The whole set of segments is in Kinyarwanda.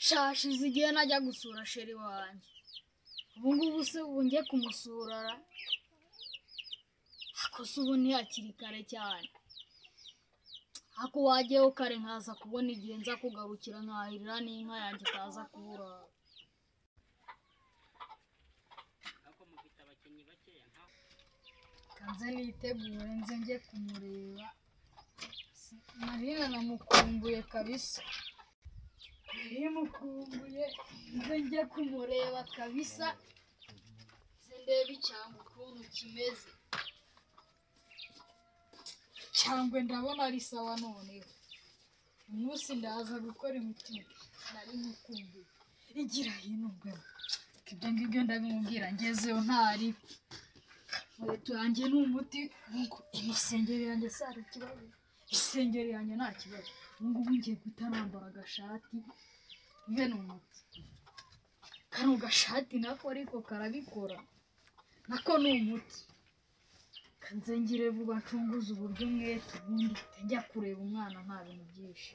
Shashize igihe najya gusura sheri wanjye. Ubu ngubu se ubu njye kumusura ra? Ako se ubu ntihakiri kare cyane. Ako wajyayo kare nkaza kubona igihe nza kugarukira nkahirira n'inka yanjye itaza kubura. Kanze nitegure nze njye kumureba. Marina namukumbuye kabisa. Narimukumbuye nze njye kumureba kabisa. Nze ndebe icyangwe ukuntu kimeze. Cyangwe ndabona ari sawa noneho. Umunsi ndaza gukora imitima. Narimukumbuye. Igira hino ngwe. Ibyo ngibyo ndabimubwira ngezeyo ntari. Inkweto yanjye ni umuti, imisengeri yanjye sari ikibazo. Isengeri yanjye nta kibazo. Ubu ngubu ngiye guhita nambara agashati mbe ni umuti. Kano gashati nako ariko karabikora. Nako ni umuti. Kanze ngire vuba ncunguze uburyo umwete ubundi njya kureba umwana nta bintu byinshi.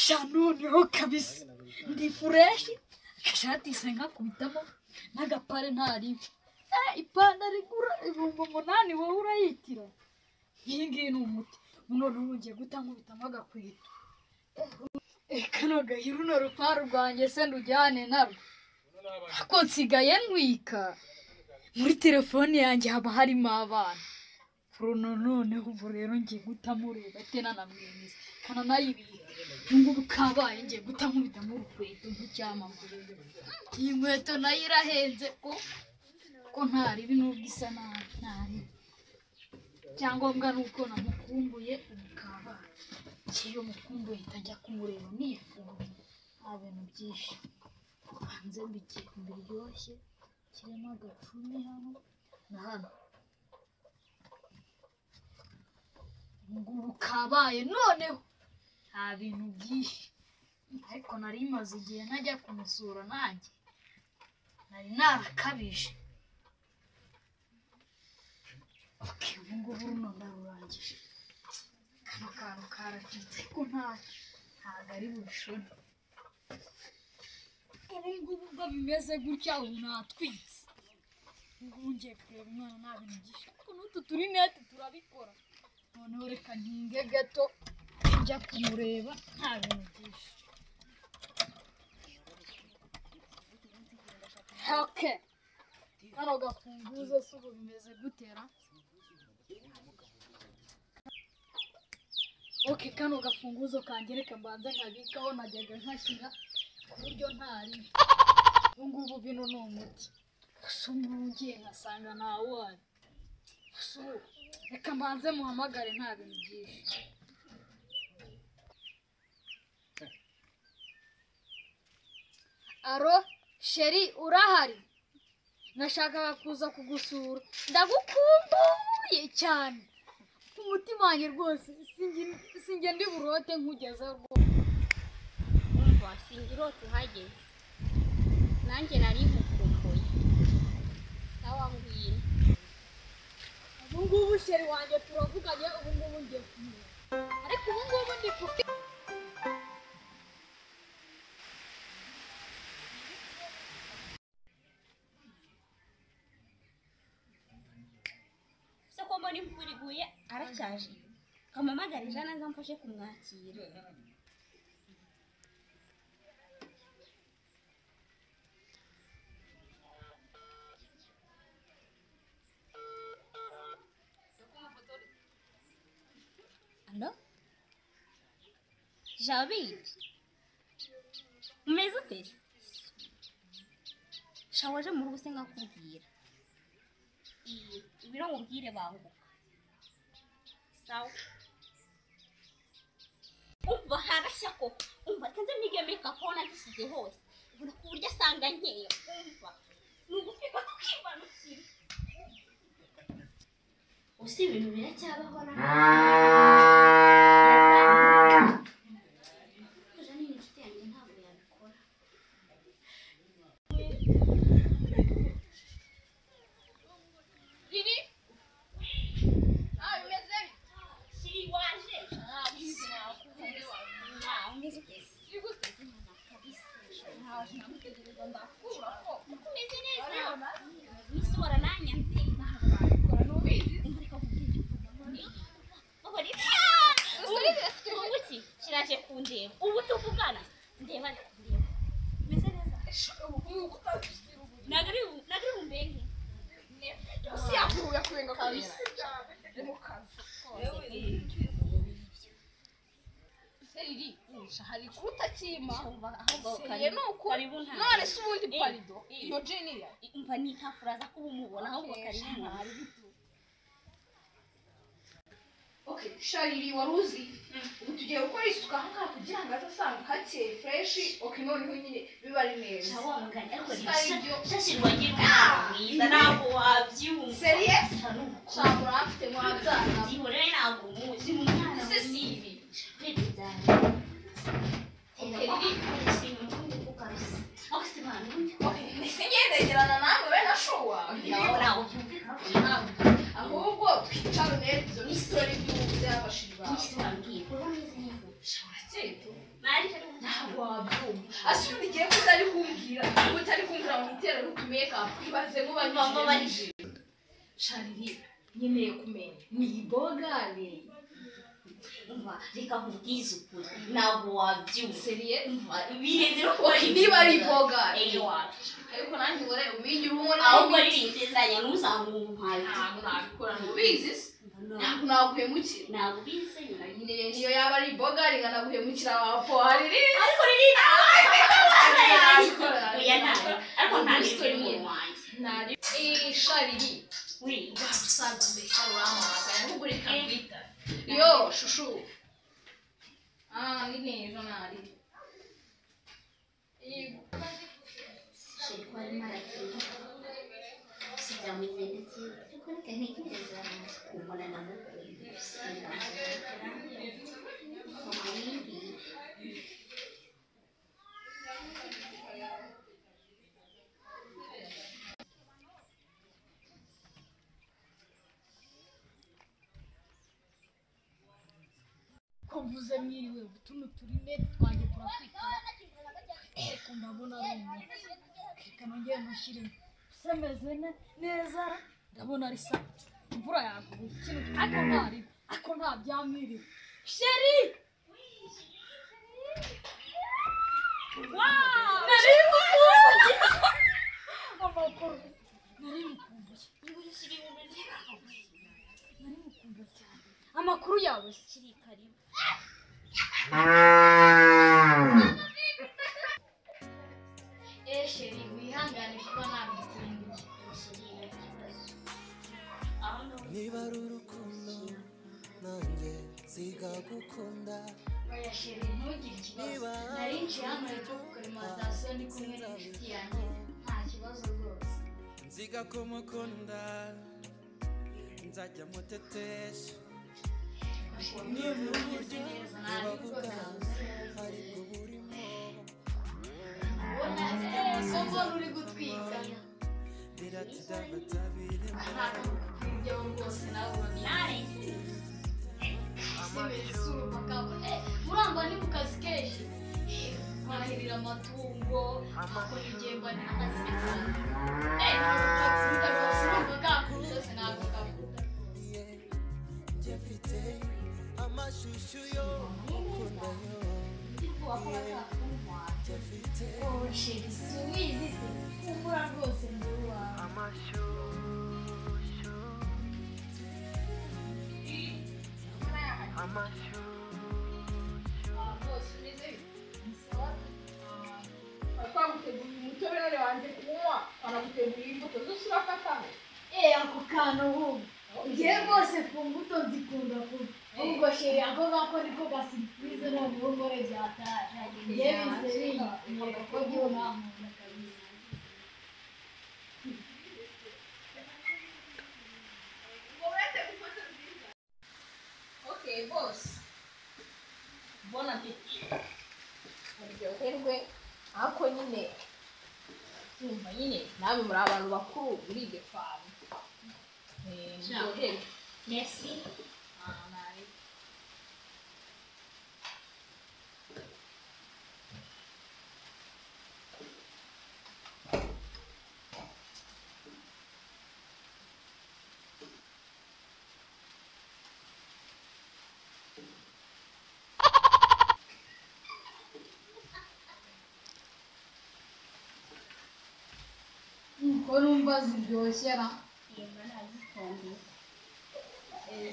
Sha noneho kabisa ndi fresh, agashati se nkakubitamo n'agapare ntaribi. Ipantaro igura 8000 wowe urayitira. Iyi ngiyi ni umuti. Noneho ngiye guhita nkubitamo agakweto. Kano gahira runo ruparu rwanjye se ndujyane narwo. Ako nsigaye ntwika. Muri telefone yanjye haba harimo abana. Runo noneho ubu rero ngiye guhita mureba tena namwemeza. Kananayibika. Ubu kabaye ngiye guhita nkubitamo urukweto nk'icyamamare. Iyi nkweto nayo irahenze ko ntaribi nubwo isa nabi ntaribi. Icyangombwa ni uko namukumbuye ubu kabaye. Iyo mukumbuye itajya kumureba nifunze nta bintu byinshi. Hanze mbiryoshye kirimo agacumi hano na hano. Ngubu kabaye noneho nta bintu byinshi. Ariko nari maze igihe ntajya kumusura nanjye. Nari narakabije. Okay, ubu ngubu runo ndarurangije. Kano kantu karacitse ariko ntacyo. Ntabwo ari bubishone. Ubu ngubu ubwo bimeze gutya ubu natwitse. Ubu ngiye kureba umwana nta bintu byinshi. Ariko n'utu turinete turabikora. Noneho reka nkinge gato njya kumureba nta bintu byinshi. Okay. Kano gafunguzo se ubu bimeze gutera? Okay, kano gafunguzo kanjye reka mbanze nkabikaho najyaga nkashyira ku buryo ntari. Ubu ngubu bino ni umuti. Gusa ubu ngiye nkasanga ntawuhari. Gusa ubu reka mbanze muhamagare nta bintu byinshi. Aro, sheri urahari? Nashakaga kuza kugusura. Ndagukumbuye cyane. Umutima wanjye rwose sinjye ndi burote nkugeza rwose. Umva singirota uhageze. Nanjye nari nkukumbuye. Sawa ngwino. Ubu ngubu sheri wanjye turavuganye, ubu ngubu ngiye kumureba. Ariko ubu ngubu ndi kupi. Ko mbona imvura iguye aracyaje. Kampamagare Jana aze amfashe kumwakira. Alo? Jabiri? Umeze ute? Sha waje mu rugo se nkakubwira. Ibiro nkubwire banguka. Sawa. Umva harashya koko. Umva kanze nige make-up aho nazisize hose. Ubona ku buryo asanga nkeya. Umva. Ni ugutwika tukimanukira. Usi ibintu biracyabaho na. Jane ni inshuti yanjye ntabwo yabikora. Riri? Ah, bimeze bite? Shiri waje. Ubuki kiraje kundeba ubu tuvugana ndeba ari kundeba meze neza nagari umbenge si yakuruye kubenga kabisa mu kazi seriri hari kutakima none se ubundi parido iyo jeniya umva ni ntafuraza kuba umubona ahubwo karibu. Okay, Shariri waruzi ubu tugiye gukora isuku aha ngaha kugira ngo azasanga hakeye fresh. Okay, noneho nyine biba ari neza. Shashirwa ngira mwiza ntabwo wabyumva. Serious? Shabura afite mwabyana. Gihorere ntabwo muzi mu mwana we. Okay, ngegerana nawe we na shuwa. Ahubwo twicare neza izo ni story by'abashiri bawe. Ntabwo wabyumva. Asundi igiye ko utari kumbwira, utari kumbwira ngo iterere ku make-up ibaze nk'ubanyije. Shariri nkeneye kumenya ni bogare. Umva reka nkubwize ukuri ntabwo wabyumva. Seriye? Umva birenze no kuba niba ari bogare. Ariko nanjye ubure umenye urumwe ahubwo ririnzezanya ntuzangumpaye. Ntabwo nabikora ntubizi se. Ntabwo naguhemukira. Ntabwo ubizi nyine niyo yaba ari bogare nkanaguhemukira wapo hariri. Ariko riri oya ntabwo ariko nta story mu wanjye. Nari Shariri. Wi wabusaza mbese urampamagaye ahubwo reka nkwita. Yo shushu. Ni neza nari. Sheri ko arimo aratinda sibyamugendekeye ariko reka ntegereza kumbona namukunda ko mvuze mwiriwe utuno turine twanjye turakwitara ariko ndabona ari umuti reka nongere ntushyiremo semeze neza ndabona ari sa imvura yaguye ikintu ariko ntari ariko nta byamwiriwe sheri nari mukumbuye amakuru nari mukumbuye nari mukumbuye cyane amakuru yawe kiri karibu. Sheri wihangane kuba nabitindiye. Niba ari urukundo nanjye nziga gukunda. Oya sheri ntugire ikibazo nari nciye hano hepfo ku karimantasiyo ndi kumwe n'inshuti yanjye nta kibazo rwose. Nziga kumukunda nzajya mutetesha. Niba umeze neza ntabwo ariko burimo ubona ko mbona uri gutwika ntabwo rwose nawe murangwa ni mu kazi kenshi kwahirira amatungo akora igemba ni akazi ntabwo rwose urumva kakuru zose ntabwo kakunda rwose. Amashusho yo gukunda yo Oh sheri subizi se humura rwose ndi uwawe. Amashusho Twaguteguriye umutobe none wanze kunywa twanaguteguriye imbuto zose urafataho. Ako kantu ubu ngiye rwose ku mbuto nzikunda kubi ubwo sheri ako ngako niko gasiripurize noneho mbore byataje ngiye bize binyereka ko ngiye ntankunda kabisa. Okay boss bon appétit. Muryoherwe ariko nyine tumva nyine namwe muri abantu bakuru muri iryo famu. Muryoherwe. Merci. Ko numva ziryoshye ra. Yemba nazitondiye.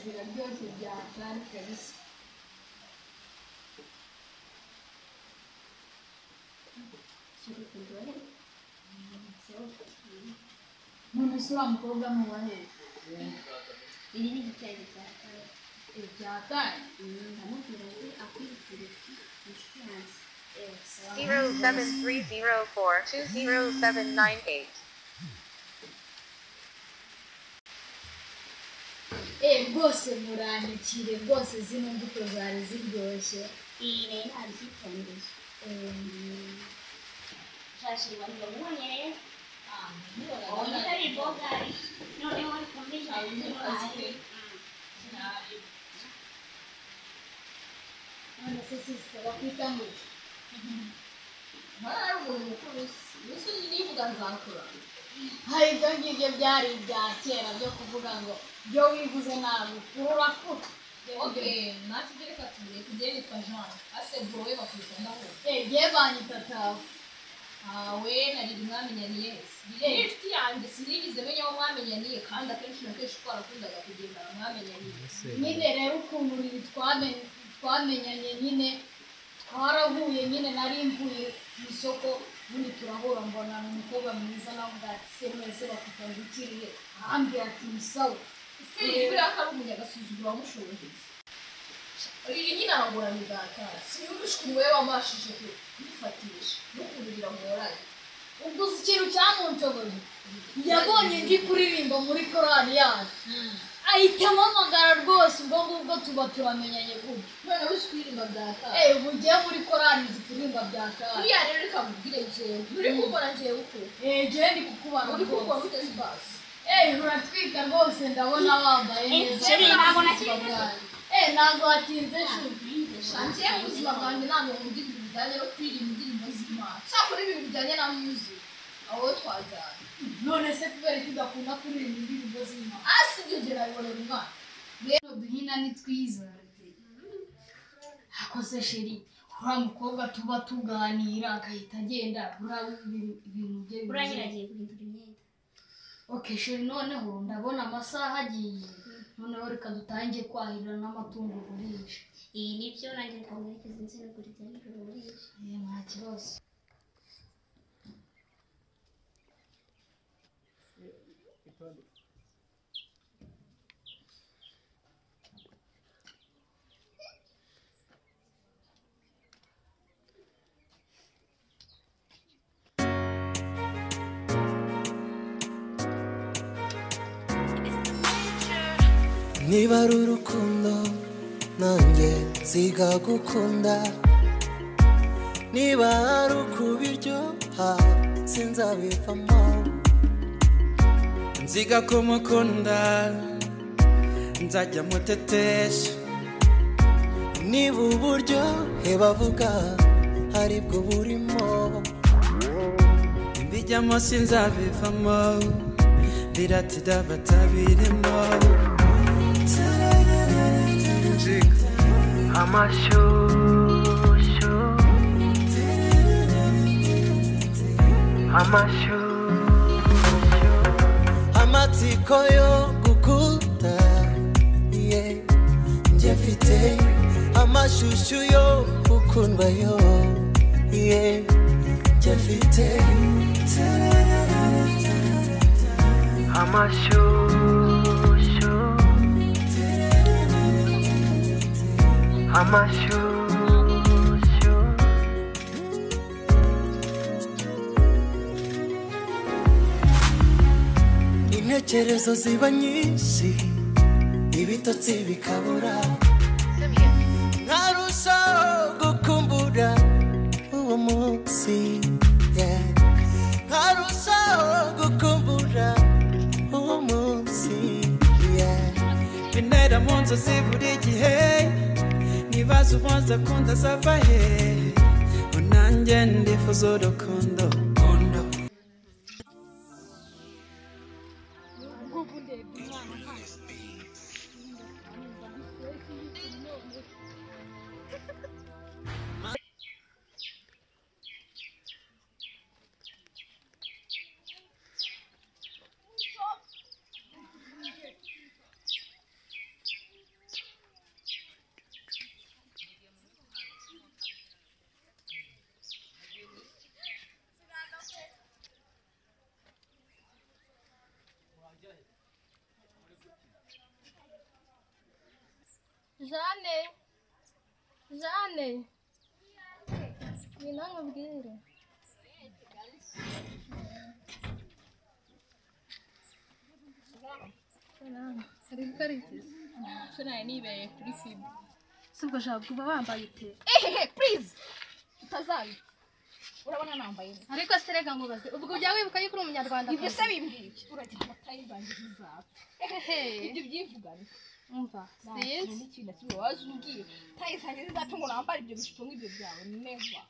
Ziraryoshye bya hatari kabisa. None se uriya mukobwa ni uwahe? Iri ni igitenge cya kare. Bya hatari? Ndamubwira ngo akwibwire ati inshuti yanjye. 07304 20798. Rwose murandikire rwose, zino mbuto zari ziryoshye. Iyi rero nabyitondeye. Shashi wanjye wamubonye rero. Ubonye ko ari ibogari. Noneho rikomeje Akazi. None se sister, bakwita ngo iki? Mwana ari umuntu mukuru se nivuga nzakura. Hari ibyo ngibyo byari ibya kera byo kuvuga ngo ibyo wivuze ntabwo ukura, urakura. Okay, natwe ibyo reka tubireke. Njyewe nitwa Jean ase bro, we bakwita ndaho? Njye banyita Tawe. Awe na Riri mwamenyaniye? Riri ni inshuti yanjye, sinigeze menya aho mwamenyaniye, kandi akenshi na kenshi twarakundaga kugendana. Mwamenyaniye? Nyine rero ukuntu Riri twamenyanye, nyine twarahuye, nyine nari mvuye mu isoko, ubundi turahura, mbona ni umukobwa mwiza, nawe ati se mwese bakwita ngo ikirihe? Arambwira ati ni sawa. Ese Riri buriya ko ari umunyagasuzuguro, wamushoboye? Riri nyine aragorana igata, siniyumvisha ukuntu wowe wamashije kubifatisha n'ukuntu biragoranye. Ubwo uzi ikintu cyamunshoboye? Yabonye ndi kuririmba muri korali yacu, ahita ampamagara rwose, ubwo ngubwo tuba turamenyanye gutyo. Noneho uzi kuririmba bya kare? Ubu ugiye muri korali nzi kuririmba bya kare. Buriya rero reka nkubwire, njyewe nturi kumbona, njyewe uko Njyewe ndi kukubona. Uri kumbona Rwose. ute basi? Uratwika rwose, ndabona wambaye neza. Chérie, ntabwo natinze. Ntabwo watinze shu. Njyewe mu buzima bwanjye ntabwo nkunda ibintu bijyanye no kuririmba indirimbo z'Imana, cyakora ibintu bijyanye na music aho twajyana. None se kubera ko udakunda kuririmba indirimbo z'Imana? Hasi ibyo gihe nabibonera umwana. Rero duhina ni twiza. Akoze chérie, uriya mukobwa tuba tuganira agahita agenda, uriya ibintu bye Uriya bimeze. nyine agiye guhindura imyenda. Okay chérie, noneho ndabona amasaha agiye, noneho reka dutangiye kwahirira n'amatungo burije. Iyi nibyo, nanjye reka mwerekeze inzu nugura ibya nijoro burije. Nta kibazo. Niba ari urukundo, nanjye nziga gukunda. Niba ari ukubiryoha, sinzabivamo. Nziga kumukunda, nzajya mutetesha. Niba uburyohe bavuga aribwo burimo, mbijyamo sinzabivamo, biratira batabirimo. Amashyushyu, amashyushyu, amatsiko yo gukunda, yeah. Njye mfite amashyushyu yo gukundwa yo, yeah. Njye mfite amashyushyu, amashyushyu. Intekerezo ziba nyinshi, ibitotsi bikabura, nkarushaho gukumbura uwo munsi, yeah. Nkarushaho gukumbura uwo munsi, yeah. Bintera mu nzozi buri gihe, nibaza ubanza kunda azava he, ngo nanjye ndifuza urukundo kundo. Ngubu ndebye umwana hano. Jane, Jane, ngwino nkubwire. Ari gukora iki? Se nawe nibereye kuri fibe. Si ubwo ushaka kuba wambaye ute? Ehehe, please utazabi. Urabona nambaye neza. Ariko se reka nkubaze, ubwo ujya wibuka yuko uri umunyarwanda? Ibyo se bimbwiye iki? Uragira amatayi zanjye zizapfa. Ibyo byivugane. Umva, Sinzi sinzi. n'ikintu na kimwe waza umbwira. Tayi zanjye zizapfa ngo nambare ibyo bishuko nk'ibyo byawe. Never.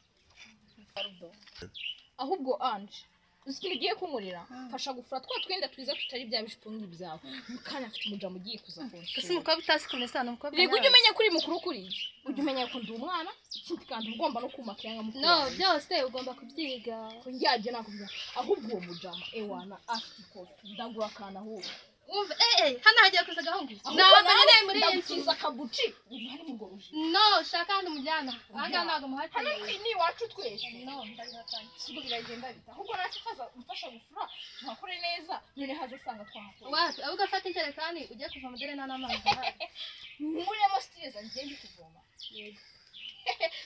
Ahubwo Ange, uzi ikintu ugiye kunkorera? Mfasha gufura twa twenda twiza tutari bya bishuko nk'ibyawe. Mukanya mfite umujama ugiye kuza Ese kunsura. umukobwa utazi kumesa ni umukobwa Rego ujye nyawe? umenya ko uri mukuru kuri njye. Ujye umenya ko ndi umwana, ikindi kandi uba ugomba no kumaka yanga mukuru. No, byose ugomba kubyiga. Yajye nakubwira. Ahubwo uwo mujama ewana afite ikofi. Ndagura akantu ahubwo. Umva, hano hagiye kuza agahungu. Ahubwo Ntabwo nawe nyine muri iyi nzu. ndagukiza akaguci. Ubu hari mugoruje. No, shaka ahandi umujyana. Aha ngaha ntabwo Hano muhakeneye. ni iwacu twese. No, ndabihakanye. Sibwo biragenda bita. Ahubwo natwe mfasha gufura tuhakore neza none haza asanga twahakora. Wapi, ahubwo fata injerekani ujye kuvoma dore nta n'amazi ahari. Nkuremo sitire zanjye ndi kuvoma.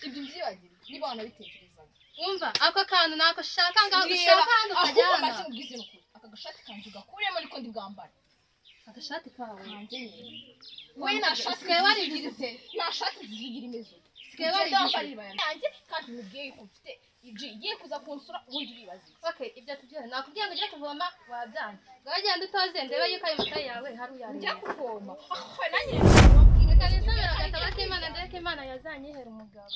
Ibyo byibagirwe niba wanabitekerezaga. Umva, ako kantu nako shaka ngaho Reba, ushaka ahandi ahubwo ukajyana. maze nkubwize ni ukuri. Aka gashati kanjye ugakuremo niko ndi bwambare. Agashati kawe. Kanjye nyine. We nta shati Usigaye warigize. nta shati zigira imeze. Usigaye warigize. Yanjye kandi mubwiye yuko mfite iji igiye kuza kunsura ubundi uribaza. Okay, ibyo tubyore. Nakubwiye ngo ujye kuvoma wabyanze. Ngaho genda utoze ndebe yuko ayo makaye yawe hari uyareba. Njya kuvoma. Aho nanjye Reka nisomere agatabo k'Imana ndebe ko Imana yazanyihera umugabo.